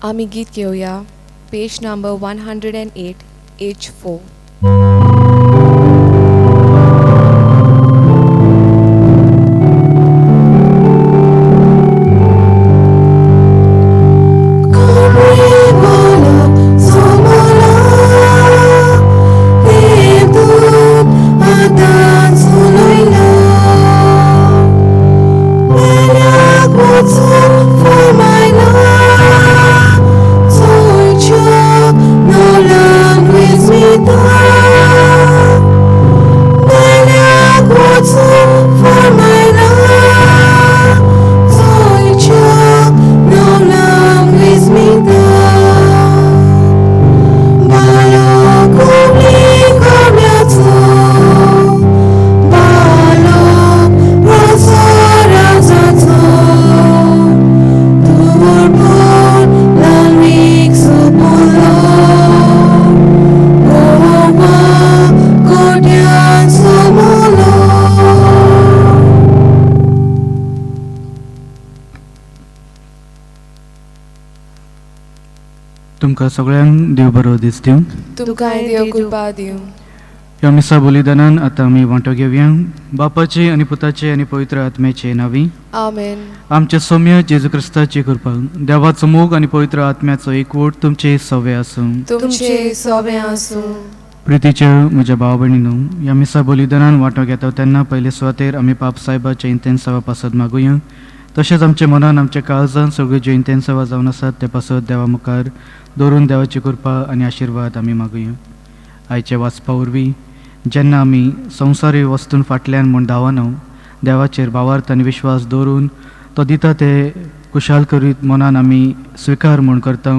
आमी गीत घेवया पेज नंबर 108 H4. तुमकां सगळ्यांक देव बरो दीस दिवं. तुमकांय देव कृपा दिवं. ह्या मिसा बलिदानान आतां आमी वांटो घेवया. बापाचे आनी पुताचे आनी पवित्र आत्म्याचे नांवी. आमेन. आमच्या सौम्य जेजू क्रिस्ताची कृपा, देवाचो मोग आनी पवित्र आत्म्याचो एकवट तुमचे सवे आसूं. तुमचे सोबे आसूं. प्रितीच्या म्हज्या भाव भयणीनो, ह्या मिसा बलिदानान वांटो घेता तेन्ना पयले सुवातेर आमी पाप सायबाच्या इंतेन्सावा पासत मागुया. तशेंच आमच्या मनान आमच्या काळजान सगळ्यो ज्यो इंतेन्सावा जावन आसात ते पासत देवा मुखार दवरून देवाची कृपा आनी आशिर्वाद आमी मागुया. आयच्या वाचपा वरवीं जेन्ना आमी संवसारी वस्तून फाटल्यान म्हूण धांवना, देवाचेर भावार्थ आनी विश्वास दवरून तो दिता ते कुशाल करीत मनान आमी स्विकार म्हूण करता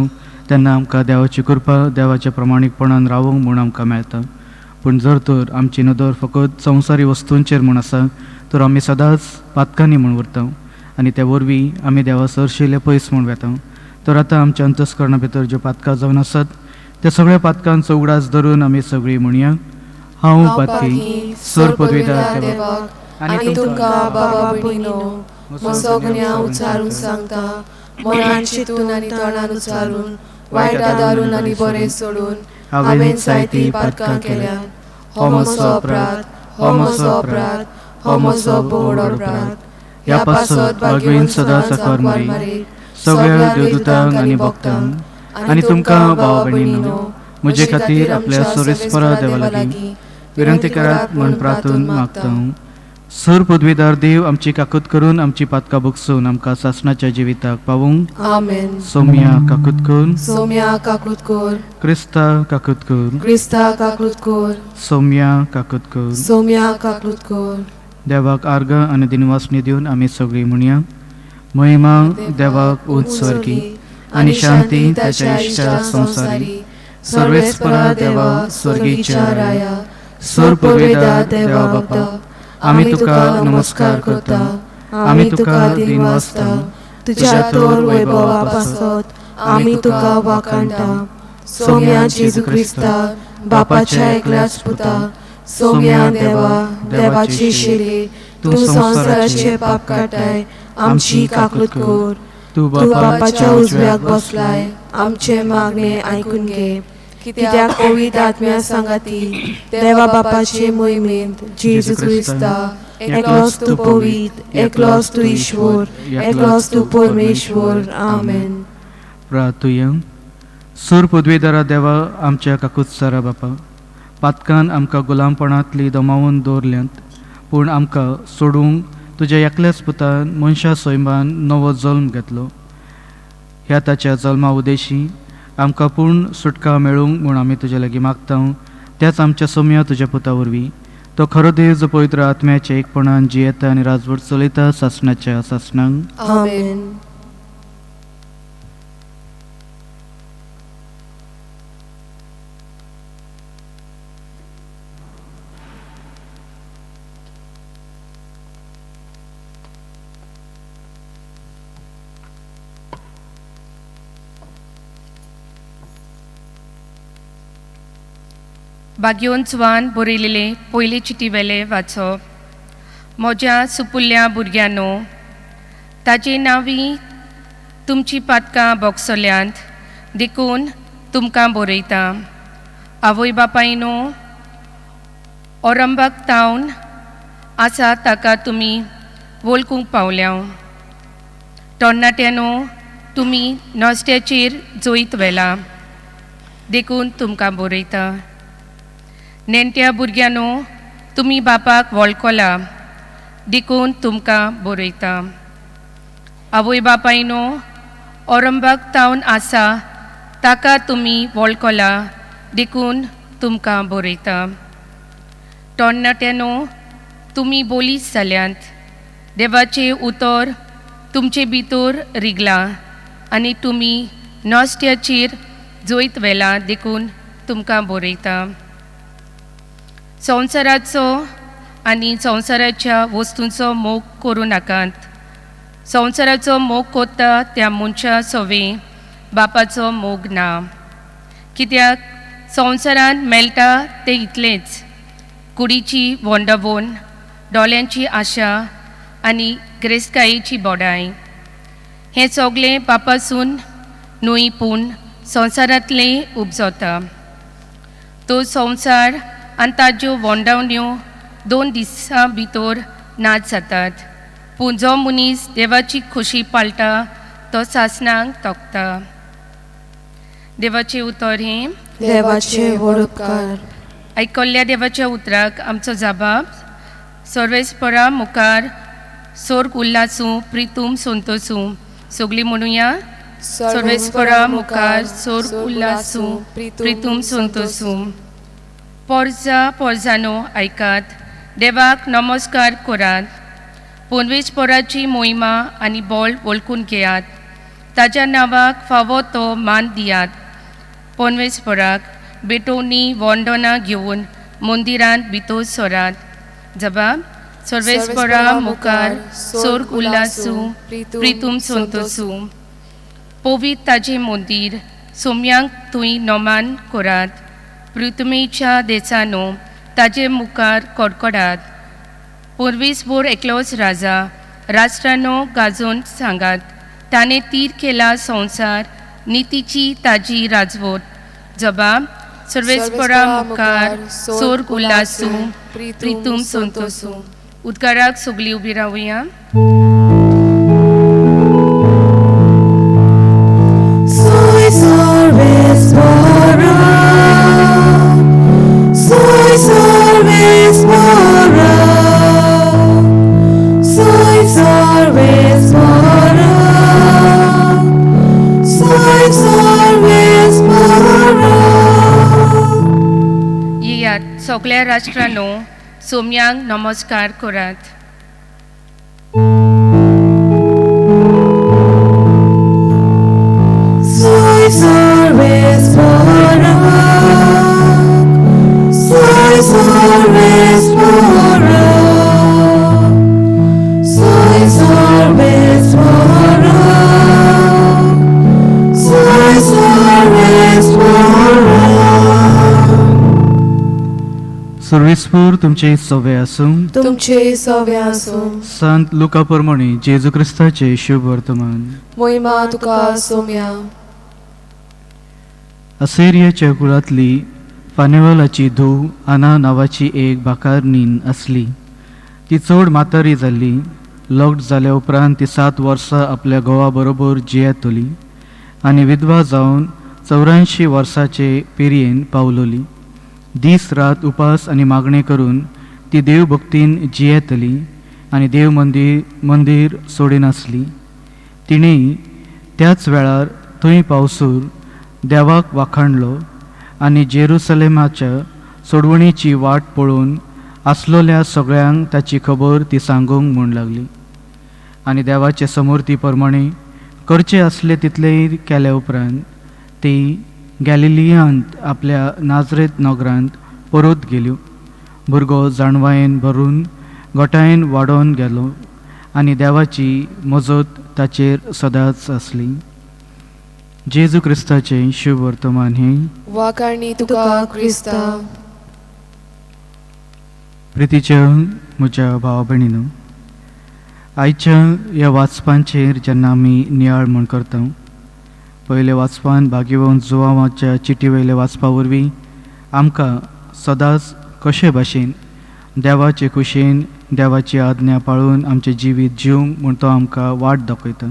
तेन्ना आमकां देवाची कृपा देवाच्या प्रमाणीकपणान रावूंक म्हूण आमकां मेळटा. पूण जर तर आमची नदर फकत संवसारी वस्तूंचेर म्हूण आसा तर आमी सदांच पातकांनी म्हूण उरता आनी ते वरवीं आमी देवा सरशिल्ले पयस म्हूण वेता. तर आतां आमच्या अंतस्करणा भितर ज्यो पातकां जावन आसात त्या सगळ्या पातकांचो उगडास धरून आमी सगळीं म्हणया, हांव पातकी सर पदवीदार देवाक आनी तुमकां बाबा भयणीनो म्हजो गुन्यांव उच्चारून सांगता, मनान चिंतून आनी तोंडान उच्चारून, वायट आदारून आनी बरें सोडून हांवें जायतीं पातकां केल्यात. हो म्हजो अपराध, हो म्हजो अपराध, हो म्हजो बोड अपराध. ह्या पासत भाग्यहीन सदांच आकार मारी सगळ्या देवदूतांक आनी भक्तांक आनी तुमकां भाव भयणीनो म्हजे खातीर आपल्या सोरेस्परा देवा लागीं विनंती करात म्हूण प्रार्थून मागता. सर पदवीदार देव आमची काकूत करून आमची पातकां भोगसून आमकां सासणाच्या जिविताक पावूंक. आमेन. सोम्या काकूत कर. सोम्या काकूत कर. क्रिस्ता काकूत कर. क्रिस्ता काकूत कर. सोम्या काकूत कर. सोम्या काकूत कर. देवाक आर्गां आनी दिनवासणी दिवन आमी सगळीं म्हणया, महिमा देवाक उंच स्वर्गी आनी शांती ताच्या इश्टा संवसारी. सर्वेस्परा देवा स्वर्गीच्या राया, सर पदवीदार देवा बापा, आमी तुका नमस्कार करता, आमी तुका दिनवासता. तुज्या तोर वैभवा पासत आमी तुका वाखाणटा. सोम्या जेजू क्रिस्ता बापाच्या एकल्याच पुता, सोम्या देवा देवाची शिरी, तूं संवसाराचे पाप काडटाय, आमची काकूत कर. तूं तूं बापाच्या उजव्याक बसलाय, आमचे मागणे आयकून घे. कित्याक पवित्र आत्म्या सांगाती देवा बापाचे मोहिमेंत जेजू क्रिस्ता एकलोच तूं पवित्र, एकलोच तूं ईश्वर, एकलोच तूं परमेश्वर. आमेन. प्रार्थुया. सूर पदवीदारा देवा आमच्या काकुत्सारा बापा, पातकान आमकां गुलामपणांतली दमावून दवरल्यांत, पूण आमकां सोडूंक तुज्या एकल्याच पुतान मनशा सैमान नवो जल्म घेतलो. ह्या ताच्या जल्मा उदेशी आमकां पूर्ण सुटका मेळूंक म्हूण आमी तुज्या लागीं मागता. त्याच आमच्या सोम्या तुज्या पुता वरवीं, तो खरो देव जो पवित्र आत्म्याच्या एकपणान जियेता आनी राजवट चलयता सासणाच्या सासणांक. आमेन. भाग्योन चुवान बरयलेले पयले चिटी वेले वाचप. म्हज्या सुपुल्ल्या भुरग्यांनो, ताजे नांवी तुमची पातकां बोगसल्यांत देखून तुमकां बरयता. आवय बापायनो, औरंबाक तावन आसा ताका तुमी वळखूंक पावल्या. तरणाट्यांनो, तुमी नस्त्याचेर जैत व्हेला देखून तुमकां बरयता. नेण्ट्या भुरग्यांनो, तुमी बापाक वळखला देखून तुमकां बरयता. आवय बापायनो, औरंबाक तावन आसा ताका तुमी वळखला देखून तुमकां बरयता. तरणाट्यांनो, तुमी बोलीस जाल्यात, देवाचें उतर तुमचे भितर रिगलां आनी तुमी नस्त्याचेर जैत व्हेलां देखून तुमकां बरयता. संवसाराचो आनी संवसाराच्या वस्तूंचो मोग करूं नाकात. संवसाराचो मोग करता त्या मनशा सवे बापाचो मोग ना, कित्याक संवसारांत मेळटा तें इतलेंच, कुडीची वंडवण, दोळ्यांची आशा आनी ग्रेस्तकायेची बोडाय. हें सगळें बापासून न्हय पूण संवसारांतलें उपजता. तो संवसार आनी ताज्यो वंडावण्यो 2 दिसां भितर नाच जातात, पूण जो मनीस देवाची खोशी पाळटा तो सासणाक तोखता. देवाचें उतर हें. देवाचे व्हड उपकार. आयकल्ल्या देवाच्या उतराक आमचो जाबाब. सर्वेस्परा मुखार सोर्ग उल्लासूं, प्रितूम संतोसूं. सगळीं म्हणुया, सर्वेस्परा मुखार सोर्ग उल्लासूं, प्रितूम संतोसूं. पोरजा पोरजानो आयकात, देवाक नमस्कार करात. पोनवेशपोराची मोहिमा आनी बोल वळखून घेयात, ताज्या नांवाक फावो तो मान दियात. पोनवेशपोराक बेटोवणी वंदना घेवन मंदिरांत भितर सरात. जबाब, सर्वेस्परा मुखार सोर्ग उल्लासूं, प्रितूम संतोसूं. पवित्र ताजें मंदीर सोम्यांक थंय नमान करात. पृथ्वीच्या देसानो ताजे मुखार कडकडात. पुर्वीसभर एकलोच राजा, राष्ट्रानो गाजोवन सांगात. ताणें तीर केला संवसार, नितीची ताजी राजवट. जबाब, सर्वेस्परा मुखार सोर्ग उल्लासूं, प्रितूम संतोसूं. उदकाराक सगळीं उबी रावया. Soy सर्वेस्परा, soy सर्वेस्परा, soy सर्वेस्परा, soy सर्वेस्परा. येयात सगळ्या राष्ट्रांनो, सोम्यांक नमस्कार करात. Soy सर्वेस्परा, soy सर्वेस्परा, soy सर्वेस्परा, soy सर्वेस्परा. सर्वेस्पूर तुमचे सवे आसूं. तुमचे सवे आसूं. संत लुका प्रमाणे जेजू क्रिस्ताचे शुभ वर्तमान. मोहिमा तुका सोम्या. असेरियाच्या कुळांतली फानेवालाची धूव आना नांवाची एक भाकारनीन आसली. ती चड म्हातारी जाल्ली. लग्न जाल्या उपरांत ती 7 वर्सां आपल्या घोवा बरोबर जियेतली आनी विधवा जावन 84 वर्साचे पिरयेन पावलोली. दीस रात उपास आनी मागणें करून ती देवभक्तीन जियेतली आनी देव मंदीर सोडिनासली. तिणें त्याच वेळार थंय पावसूर देवाक वाखाणलो आनी जेरुसलेमाच्या सोडवणेची वाट पळोवन आसलोल्या सगळ्यांक ताची खबर ती सांगूंक म्हूण लागली. आनी देवाचे समोर ती प्रमाणे करचें आसलें तितलेंय केल्या उपरांत ती गॅलिलियांत आपल्या नाजरेत नगरांत परत गेल्यो. भुरगो जाणवायेन भरून गोठायेन वाडोवन गेलो आनी देवाची मजत ताचेर सदांच आसली. जेजू क्रिस्ताचें शुभ वर्तमान हें. वाखाणी तुका क्रिस्ता. प्रितीच्या म्हज्या भावा भयणीनो, आयच्या ह्या वाचपांचेर जेन्ना आमी नियाळ म्हूण करता, पयले वाचपान भागेवन जुवांवाच्या चिटी वयले वाचपा वरवीं आमकां सदांच कशे भाशेन देवाचे कुशेन देवाची आज्ञा पाळून आमचें जिवीत जिवंक म्हूण तो आमकां वाट दाखयता.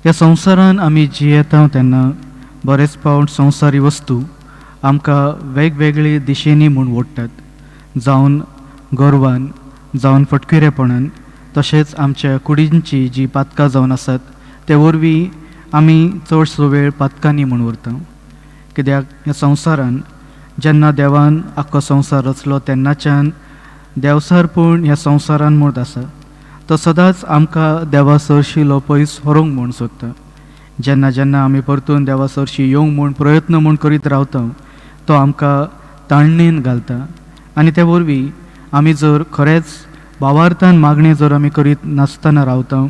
ह्या संवसारान आमी जियेता तेन्ना बरेच पावट संवसारी वस्तू आमकां वेगवेगळे दिशेनी म्हूण ओडटात, जावन गर्वान, जावन फटकिरेपणान, तशेंच आमच्या कुडींची जी पातकां जावन आसात ते वरवीं आमी चडसो वेळ पातकांनी म्हूण उरता. कित्याक ह्या संवसारान जेन्ना देवान आख्खो संवसार रचलो तेन्नाच्यान देवसार पूण ह्या संवसारान म्हूण आसा, तो सदांच आमकां देवा सरशी पयस व्हरूंक म्हूण सोदता. जेन्ना जेन्ना आमी परतून देवा सरशी येवंक म्हूण प्रयत्न म्हूण करीत रावता तो आमकां ताळणेन घालता आनी ते वरवीं आमी जर खरेंच भावार्थान मागणें जर आमी करीत नासतना रावता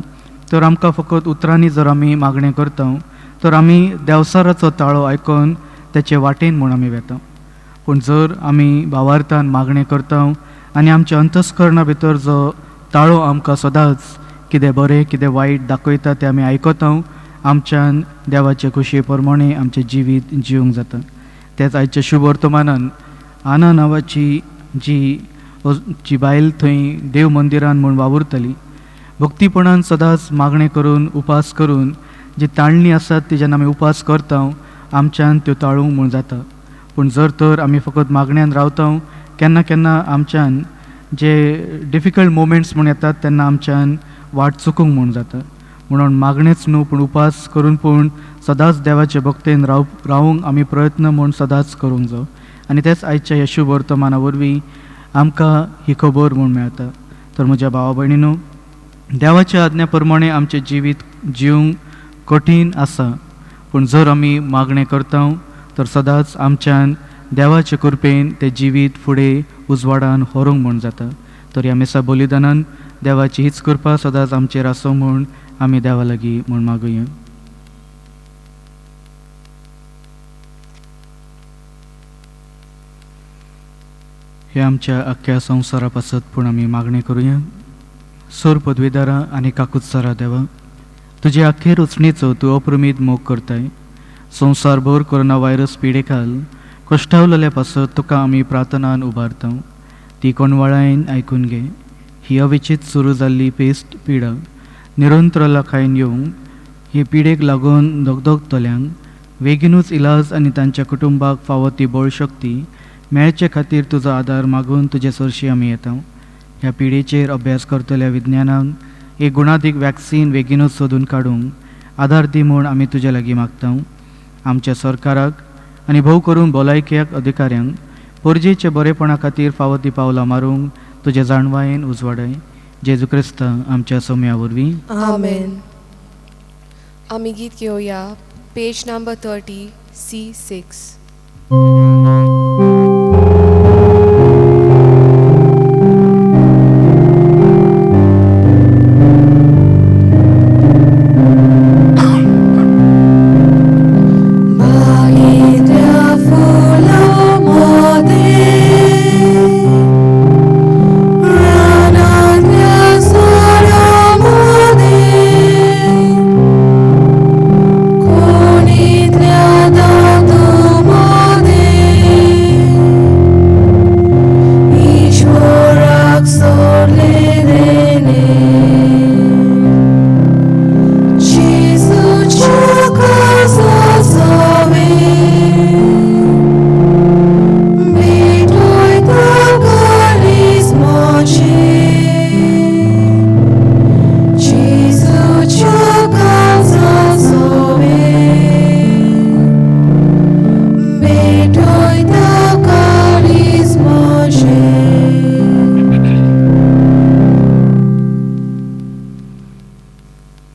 तर आमकां फकत उतरांनी जर आमी मागणें करता तर आमी देवसाराचो ताळो आयकून तेचे वाटेन म्हूण आमी वेता. पूण जर आमी भावार्थान मागणें करता आनी आमच्या अंतस्करणा भितर जो ताळो आमकां सदांच कितें बरें कितें वायट दाखयता तें आमी आयकता, आमच्यान देवाचे खुशये प्रमाणे आमचें जिवीत जिवंक जाता. तेच आयच्या शुभ वर्तमानान आना नांवाची जी जी बायल थंय देव मंदिरान म्हूण वावुरताली, भक्तीपणान सदांच मागणें करून उपास करून जी ताळणी आसात ती जेन्ना आमी उपास करता आमच्यान त्यो ताळूंक म्हूण जाता. पूण जर तर आमी फकत मागण्यान रावता केन्ना केन्ना आमच्यान जे डिफिकल्ट मोमेंट्स म्हूण येतात तेन्ना आमच्यान वाट चुकूंक म्हूण जाता. म्हणून मागणेच न्हू पूण उपास करून पूण सदांच देवाचे भक्तेन रावूंक आमी प्रयत्न म्हूण सदांच करूंक जाय. आनी तेच आयच्या ह्या शुभ वर्तमाना वरवीं आमकां ही खबर म्हूण मेळटा. तर म्हज्या भावा भयणीनो, देवाच्या आज्ञा प्रमाणे आमचें जिवीत जिवंक कठीण आसा, पूण जर आमी मागणें करता तर सदांच आमच्यान देवाचे कृपेन तें जिवीत फुडें उजवाडान व्हरूंक म्हूण जाता. तर ह्या मिसा बलिदानान देवाची हीच कृपा सदांच आमचेर आसूं म्हूण आमी देवा लागीं म्हूण मागुया. हे आमच्या आख्ख्या संवसारा पासत पूण आमी मागणें करुया. सोर पदवेदारा आनी काकुत्सरा देवा, तुजे आख्खे रचणेचो तूं अप्रमीत मोग करताय. संवसारभर कोरोना व्हायरस पिडेखाल कश्टावलेल्या पासत तुका आमी प्रार्थनान उबारता, ती कोणवाळायन आयकून घे. ही अविचीत सुरू जाल्ली पेस्ट पिडा निरंतर लाखायन येवंक हे पिडेक लागून दगदगतल्यांक बेगीनूच इलाज आनी तांच्या कुटुंबाक फावो ती बळशक्ती मेळचे खातीर तुजो आदार मागून तुजे सरशी आमी येता. ह्या पिडेचेर अभ्यास करतल्या विज्ञानांक एक गुणादीक वॅक्सीन बेगीनूच सोदून काडूंक आदार दी म्हूण आमी तुजे लागीं मागता. आमच्या सरकाराक आनी भोव करून भलायक्याक अधिकाऱ्यांक परजेच्या बरेपणा खातीर फावो ती पावलां मारूंक तुजे जाणवायेन उजवाडाय. जेजू क्रिस्ता आमच्या सोम्या वरवीं आमेन. आमी गीत घेवया पेज नंबर 30 C6.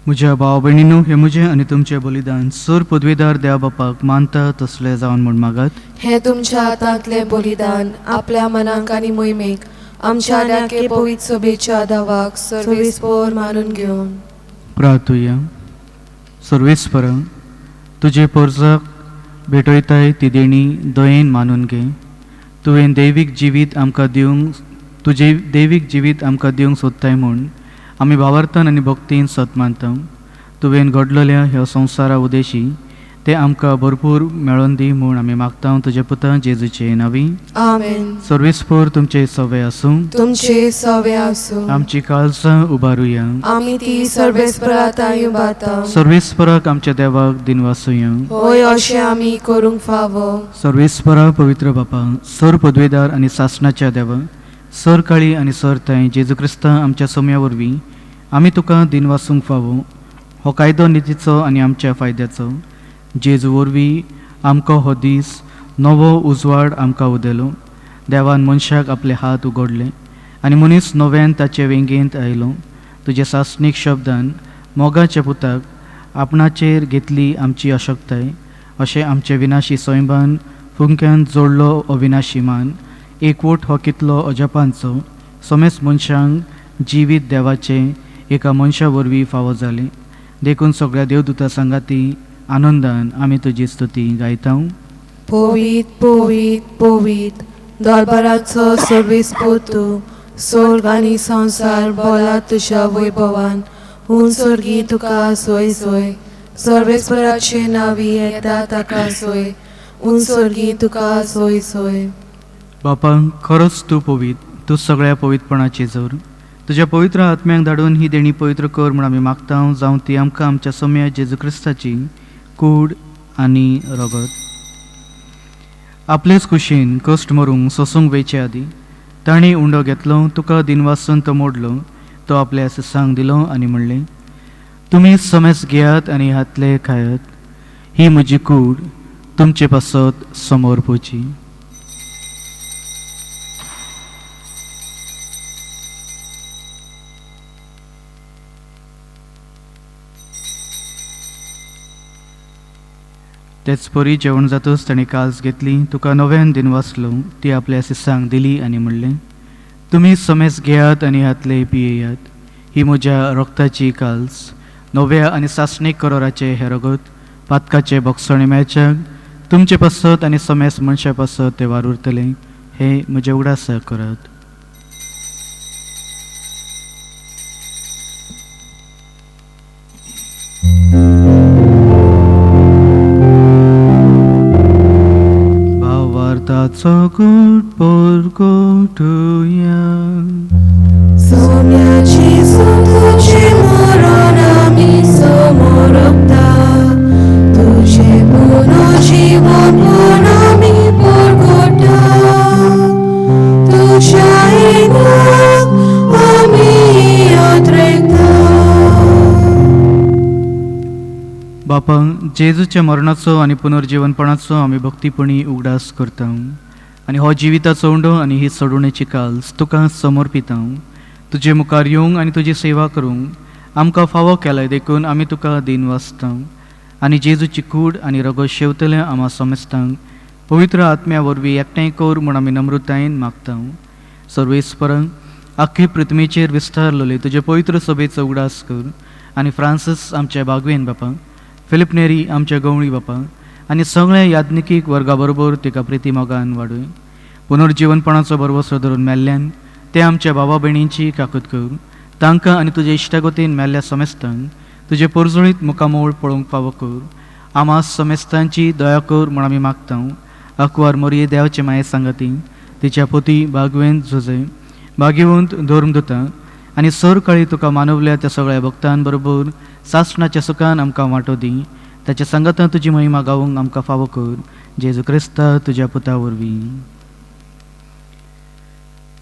म्हज्या भाव भयणीनो, हे म्हजें आनी तुमचें बलिदान सूर पदवीदार देव बापाक मानता तसलें जावन म्हूण मागात. हे तुमच्या हातांतलें बलिदान आपल्या मनाक आनी मोहिमेक आमच्या आनी पवित्र सभेच्या दावाक सर्वेस्पोर मानून घेवन प्रार्थुया. सर्वेस्पर, तुजे पोरजाक भेटयताय ती देणी दयेन मानून घे. तुवें दैवीक जिवीत आमकां दिवंक तुजें दैवीक जिवीत आमकां दिवंक सोदताय म्हूण आमी भावार्थान आनी भक्तीन सत मानता. तुवें घडलेल्या ह्या संवसारा उदेशी ते आमकां भरपूर मेळोन दी म्हूण आमी मागता तुज्या पुता जेजूचे नांवी. आमेन. सर्वेस्पोर तुमचे सवे आसूं. तुमचे सवे आसूं. आमची काळजां उबारुया. आमी ती सर्वेस्पराताय उबारता. सर्वेस्पराक आमच्या देवाक दिनवासुया. होय, अशें आमी करूंक फावो. सर्वेस्परा पवित्र बापा, सर पदवेदार आनी सासणाच्या देवा, सर काळी आनी सर ताई जेजू क्रिस्ता आमच्या सोम्या वरवीं आमी तुका दिनवासूंक फावो. हो कायदो नितीचो आनी आमच्या फायद्याचो. जेजू वरवीं आमकां हो दीस नवो उजवाड आमकां उदेलो. देवान मनशाक आपले हात उगडले आनी मनीस नव्यान ताचे वेंगेंत आयलो. तुज्या सासणीक शब्दान मोगाच्या पुताक आपणाचेर घेतली आमची अशक्ताय, अशें आमचे विनाशी सैमान फुंक्यान जोडलो अविनाशी मान. एकवट हो कितलो अजापांचो. समेस्त मनशांक जिवीत देवाचें एका मनशा वरवीं फावो जालें. देखून सगळ्या देवदूता सांगाती आनंदान आमी तुजी स्तुती गायता. पवीत पवीत पवीत दरबाराचो सर्वेस्पोर तूं, स्वर्ग आनी संवसार बोला तुज्या वैभवान. हून स्वर्गी तुका सोय सोय, सर्वेस्पराचे नांवी येता ताका सोय, हून स्वर्गी तुका सोय सोय. बापा, खरोच तूं पवीत, तूं सगळ्या पवित्रपणाची जोर. तुज्या पवित्र आत्म्याक धाडून ही देणी पवित्र कर म्हूण आमी मागता, जावं ती आमकां आमच्या सोम्या जेजू क्रिस्ताची कूड आनी रगत. आपलेच कुशीन कश्ट मरूंक सोसूंक वेचे आदीं तांणी उंडो घेतलो, तुका दिनवासून तो मोडलो, तो आपल्या शिसांक दिलो आनी म्हणलें, तुमी समेस घेयात आनी हातले खायात. ही म्हजी कूड तुमचे पासत समोर पोवची. तेच परी जेवण जातच ताणें काल्स घेतली, तुका नव्यान दिनवासलो, ती आपल्या शिसांक दिली आनी म्हणलें, तुमी समेस घेयात आनी हातले पियेयात. ही म्हज्या रक्ताची काल्स, नव्या आनी सासणीक करोराचें हें रगत पातकाचे बोगसणे मेळच्याक तुमचे पासत आनी समेस मनशा पासत तें वार उरतलें. हें म्हजें उगडास करात. भावार्थाचो गूट परगटुया. सोम्याची तुझे मरण आमी समोरता, तुझे पुनर्जीवन पण आमी परगटा, तुझ्या येण्याक आमी यात्रेता. बापा, जेजूच्या मरणाचो आनी पुनर्जीवनपणाचो आमी भक्तीपणी उगडास करता आनी हो जिविताचो उंडो आनी ही सोडवणेची काल्स तुका समर्पिता. तुजे मुखार येवंक आनी तुजी सेवा करूंक आमकां फावो केलाय, देखून आमी तुका दीन वाचता आनी जेजूची कूड आनी रगत शेवतले आमा समेस्तांक पवित्र आत्म्या वरवीं एकठांय कर म्हूण आमी नम्रतायेन मागता. सर्वेस्परांक आख्खे पृथ्वीचेर विस्तारलेले तुजे पवित्र सभेचो उगडास कर आनी फ्रांसीस आमच्या बागवेन बापा, फिलीप नेरी आमच्या गवळी बापा आनी सगळ्या याज्ञिकीक वर्गा बरोबर तिका प्रिती मोगान वाडय. पुनर्जीवनपणाचो भरवसो धरून मेल्ल्यान ते आमच्या बाबा भयणींची काकूत कर. तांकां आनी तुजे इश्टागतीन मेल्ल्या समेस्तांक तुजे पोरजोळीत मुखामोळ पळोवंक फावो कर. आमा समेस्तांची दया कर म्हूण आमी मागता. आंकवार मोरये देवाचे माये सांगाती तिच्या पोती बागवेंत झुजय बागेवंत धर्मदुता आनी सरकाळी तुका मानवल्या त्या सगळ्या भक्तांबरोबर सासणाच्या सुखान आमकां वांटो दी. ताच्या सांगातान तुजी महिमा गावूंक आमकां फावो कर, जेजू क्रिस्ता तुज्या पुता वरवीं.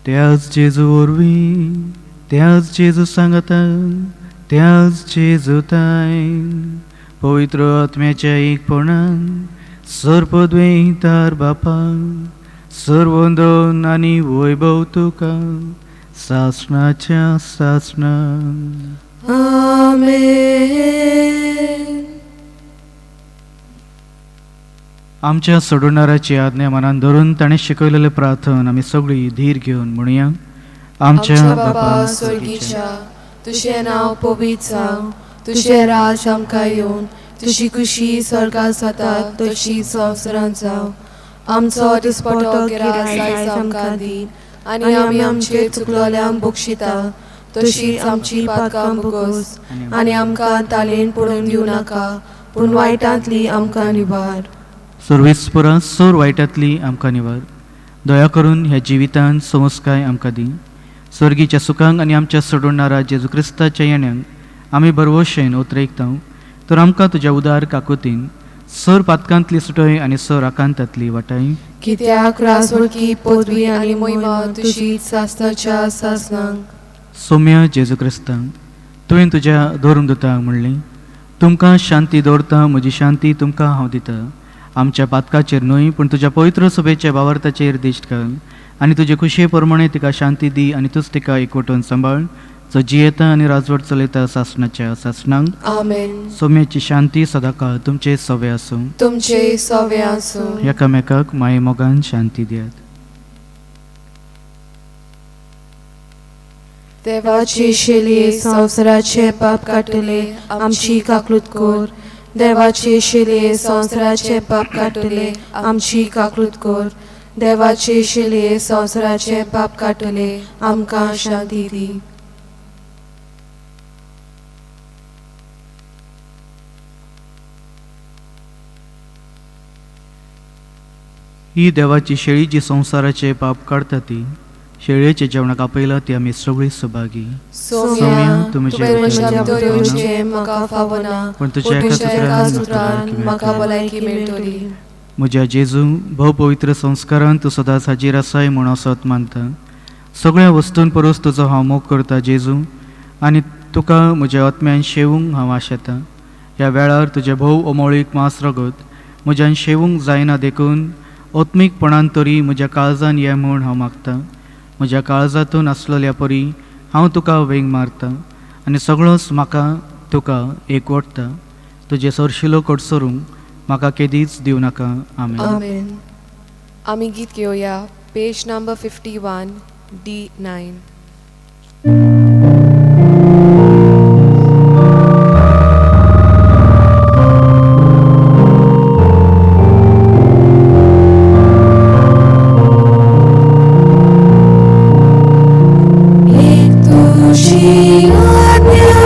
त्याच जेजू वरवीं, त्याच जेजू सांगातान, त्याच जेजू ताय पवित्र आत्म्याच्या एकपणान सर्पद्वैतार बापा, सर्वंदन आनी वैभव तुका सासणाच्या सासणा. आमेन. आमच्या सोडवणाराची आज्ञा मनान धरून ताणें शिकयलेलें प्रार्थन आमी सगळीं धीर घेवन म्हणुया. आमच्या बाबा स्वर्गीच्या, तुजें नांव पवित्र जावं, तुजें राज आमकां येवन, तुजी खुशी स्वर्गात जाता तशी संवसारांत जावं. आमचो दिसपटो गिरास आयज आमकां दी आनी आमी आमचे चुकलोल्यांक बक्षिता तशीच आमची पातकां भोगोस आनी आमकां तालेन पडून दिवं नाका, पूण वायटांतली आमकां निवार. सर्वेस्परा सोर वायटांतली आमकां निवार. दया करून ह्या जिवितान समजकाय आमकां दी. स्वर्गीच्या सुखांक आनी आमच्या सोडवणारा जेजू क्रिस्ताच्या येण्याक आमी भरवशेन उतरयता, तर आमकां तुज्या उदार काकुतीन सर पातकांतली सुटय आनी सर आकांतांतली वाटाय. कित्याक राजवळकी पदवी आनी मोहिमा तुजी सासणाच्या सासणांक. सोम्या जेजू क्रिस्ता, तुवें तुज्या धर्मदूतांक म्हणलें, तुमकां शांती दवरता, म्हजी शांती तुमकां हांव दिता. आमच्या पातकाचेर न्हय पूण तुज्या पवित्र सभेच्या बावार्थाचेर दिश्ट घाल आनी तुजे खुशये प्रमाणे तिका शांती दी आनी तूच तिका एकवटून सांबाळ, जो जियेता आनी राजवट चलयता सासणाच्या सासणांक. आमेन. सोम्याची शांती सदांकाळ तुमचे सवे आसूं. तुमचे सवे आसूं. एकामेकाक माये मोगान शांती दियात. देवाची शेलये संवसाराचे पाप काडटले, आमची काकळूत कर. देवाची शेलये संवसाराचे पाप काडटले, आमची काकळूत कर. देवाची शेलये संवसाराचे पाप काडटले, आमकां शांती दी. ही देवाची शेळी जी संवसाराचे पाप काडटा ती शेळयेचे जेवणाक आपयला ती आमी सगळीं सभागी. सोम्या, तुवें तुवें म्हज्या म्हज्या भितर भितर येवचें म्हाका फावना, पूण पूण तुज्या एका तुज्या एका सुत्रान सुत्रान म्हाका भलायकी मेळटली. म्हज्या जेजू, भोव पवित्र संस्कारान तूं सदांच हाजीर आसाय म्हूण हांव सत मानता. सगळ्या वस्तूं परस तुजो हांव मोग करता जेजू, आनी तुका म्हज्या आत्म्यान शेवूंक हांव आशेतां. ह्या वेळार तुजें भोव अमोळीक मांस रगत म्हज्यान शेवूंक जायना, देखून आत्मीकपणान तरी म्हज्या काळजान ये म्हूण हांव मागतां. म्हज्या काळजांतून आसलेल्या परी हांव तुका वेंग मारता आनी सगळोच म्हाका तुका एकवटता. तुजें सरशिलो कडसरूंक म्हाका केदीच दिवं नाका. आमेन. आमेन. आमी गीत घेवया, पेज नंबर 51 D9. एक तुजी आज्ञा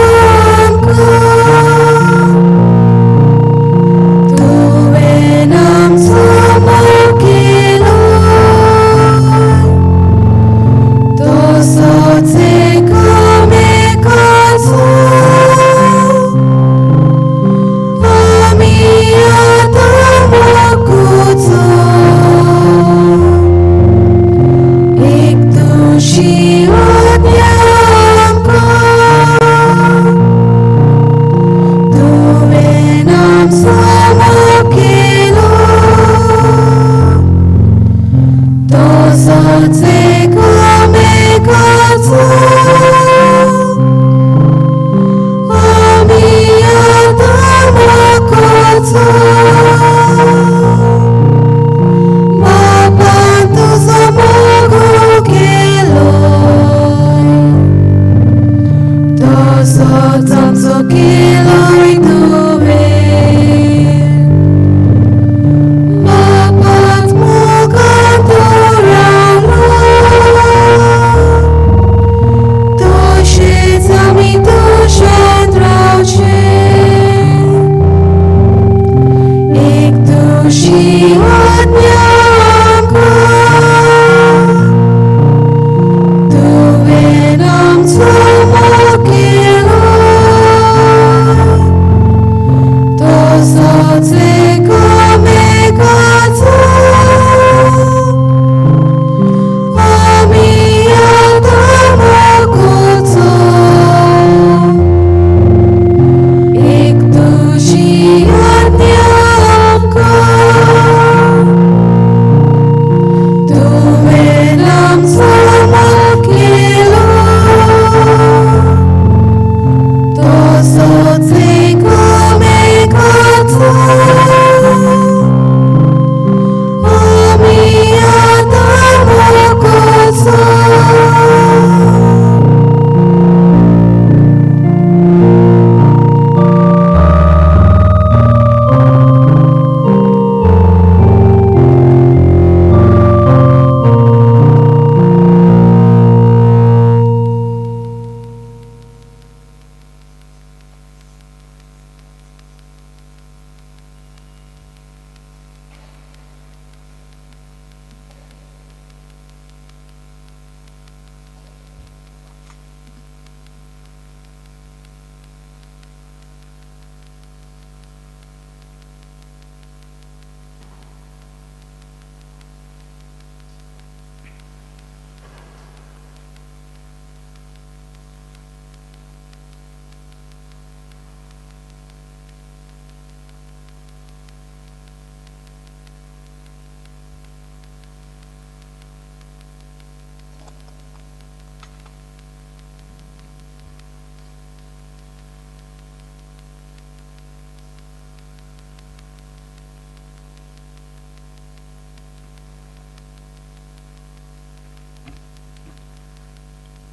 तुवें आमचो मोग केलो, तसोच एकामेकाचो आमी आतां मोग करचो. एक तुजी आज्ञा तुवें आमचो मोग केलो, तसोच एकामेकाचो आमी आतां मोग करचो. बापा तुजो मोग केलो, तसोच आमचो केलोय तुवें. बापात मोगांत रावलो,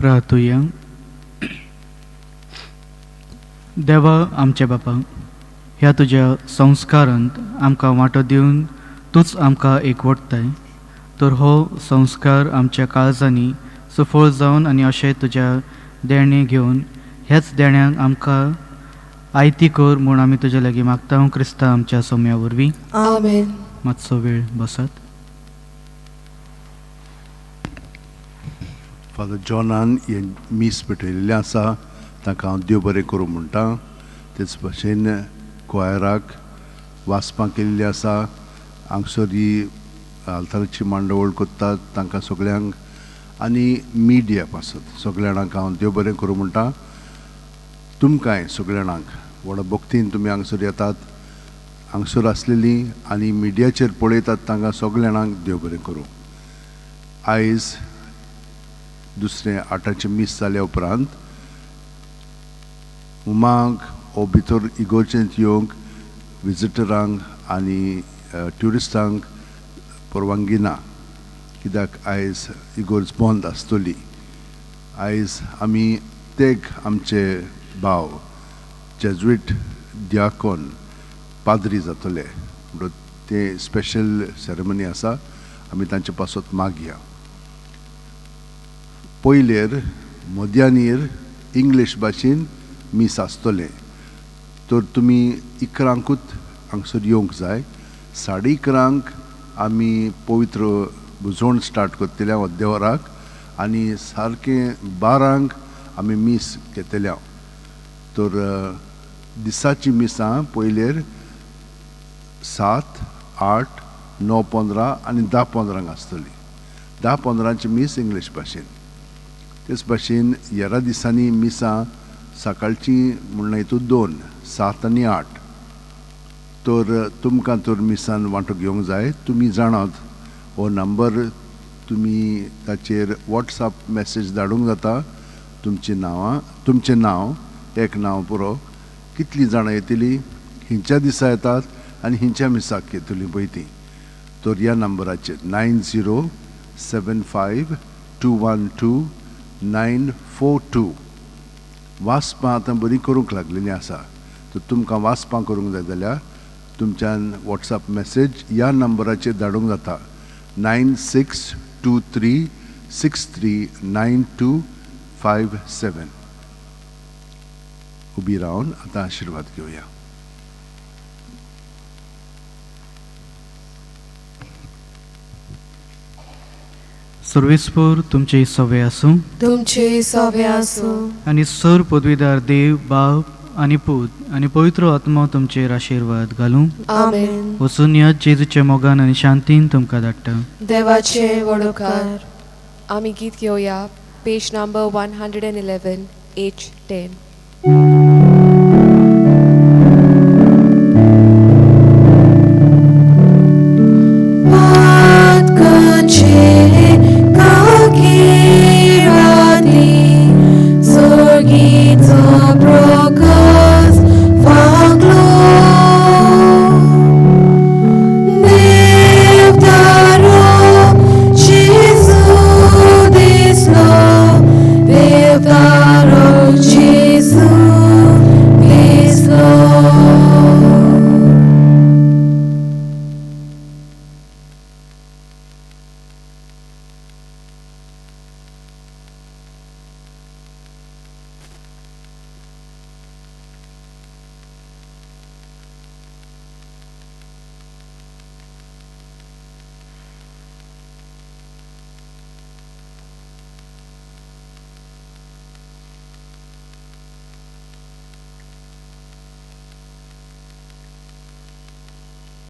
प्रार्थुया. देवा आमच्या बापा, ह्या तुज्या संस्कारांत आमकां वांटो दिवन तूंच आमकां एकवटताय, तर हो संस्कार आमच्या काळजांनी सुफळ जावन आनी अशें तुज्या देणें घेवन ह्याच देण्यांक आमकां आयती कर म्हूण आमी तुज्या लागीं मागता, क्रिस्ता आमच्या सोम्या वरवीं. आमेन. मातसो वेळ बसात. फादर जॉनान हें मीस पेटयलेलें आसा, तांकां हांव देव बरें करूं म्हणटा. तेच भशेन क्वायराक वाचपां केल्लीं आसा, हांगसर ही आल्ताराची मांडावळ करतात तांकां सगळ्यांक आनी मिडिया पासत सगळ्या जाणांक हांव देव बरें करूं म्हणटा. तुमकांय सगळ्या जाणांक व्हडा भक्तीन तुमी हांगसर येतात, हांगसर आसलेलीं आनी मिडियाचेर पळयतात तांकां सगळ्या जाणांक देव बरें करूं. आयज दुसरें आठाचें मीस जाल्या उपरांत उमांक ओ भितर इगोर्जेंत येवंक विजिटरांक आनी ट्युरिस्टांक परवानगी ना, कित्याक आयज इगोर्ज बंद आसतली. आयज आमी तेग आमचे भाव जेज्वीट दियाकोन पाद्री जातले म्हणून ते स्पेशल सेरेमनी आसा, आमी तांचे पासत मागया. पयलेर मध्यानीर इंग्लीश भाशेन मीस आसतलें, तर तुमी इकरांकूच हांगसर येवंक जाय. 11:30 आमी पवित्र भुजवण स्टार्ट करतले अर्दे वराक आनी सारकें 12 आमी मीस घेतले. तर दिसाची मिसां पयलेर 7, 8, 9:15 आनी 10:15 आसतली. 10:15 मीस इंग्लीश भाशेन. तेच भाशेन हेरा दिसांनी मिसां सकाळची म्हणल्यार हितून 2, 7 आनी 8. तर तुमकां तर मिसान वांटो घेवंक जाय, तुमी जाणात हो नंबर, तुमी ताचेर वॉट्सएप मॅसेज धाडूंक जाता. तुमचीं नांवां, तुमचें नांव, एक नांव पुरो, कितलीं जाणां येतलीं, खंयच्या दिसा येतात आनी खंयच्या मिसाक येतलीं पळय तीं. तर ह्या नंबराचेर 9075 212 942. वाचपां आतां बरीं करूंक लागलेलीं आसा, तर तुमकां वाचपां करूंक जाय जाल्यार तुमच्यान वॉट्सएप मॅसेज ह्या नंबराचेर धाडूंक जाता 9623 63 9257. उबी रावन आतां आशिर्वाद घेवया. सर्वेस्पोर तुमचे सवे आसूं, तुमचे सवे आसूं. आनी सर पदवीदार देव बाप आनी पूत आनी पवित्र आत्मो तुमचेर आशिर्वाद घालूं. आमेन. वचून ह्या जेजूच्या मोगान आनी शांतीन तुमकां धाडटा. देवाचे वडोकार. आमी गीत घेवया, पेज नंबर 111 H10.